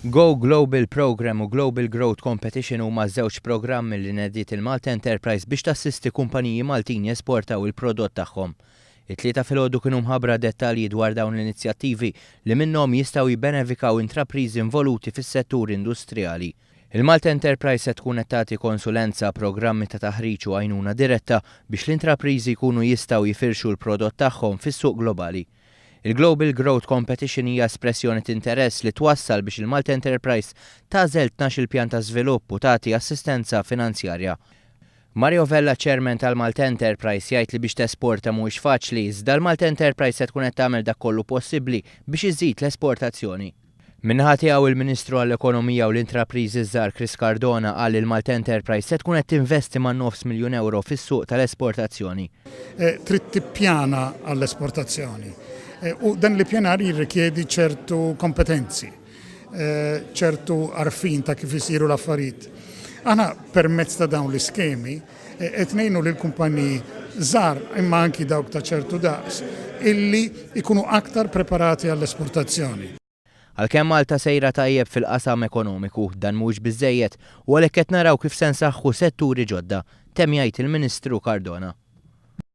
Go Global Programme u Global Growth Competition huma żewġ programmi li nediet il-Malta Enterprise biex tassisti kumpaniji Maltin jesportaw il-prodott tagħhom. It-Tlieta filgħodu kienu mħabbra dettalji dwar dawn l-inizjattivi li minnhom jistgħu jibbenefikaw intrapriżi involuti fis-settur industrijali. Il-Malta Enterprise se tkun qed tagħti konsulenza, programmi ta' taħriġ u għajnuna diretta biex l-intrapriżi jkunu jistgħu jifirxu l-prodott tagħhom fis-suq globali. Il-Global Growth Competition hija espressjoni t'interess li twassal biex il-Malta Enterprise tagħżel 12-il pjan ta' żvilupp u tagħti assistenza finanzjarja. Mario Vella Chairman tal-Malta Enterprise jgħid li biex tesporta mhuwiex faċli, iżda l-Malta Enterprise se tkun qed tagħmel dak kollu possibbli biex iżżid l-esportazzjoni. Min-naħa tiegħu il-Ministru għall-Ekonomija u l-Intrapriżi ż-Żgħar Chris Cardona qal li l-Malta Enterprise se tkun qed tinvesti man-nofs miljun ewro fis-suq tal-esportazzjoni. Trid tippjana għall-esportazzjoni u dan l-ippjanar jirrikjedi ċertu kompetenzi, ċertu għarfien ta' kif isiru l-affarijiet. Aħna permezz ta' dawn l-iskemi qed ngħinu lill-kumpaniji żgħar imma anki dawk ta' ċertu daqs illi jkunu aktar preparati għall-esportazzjoni. Għalkemm Malta sejra tajjeb fil-qasam ekonomiku, dan mhuwiex biżżejjed u għalhekk qed naraw kif se nsaħħu setturi ġodda, temm jgħid il-Ministru Cardona.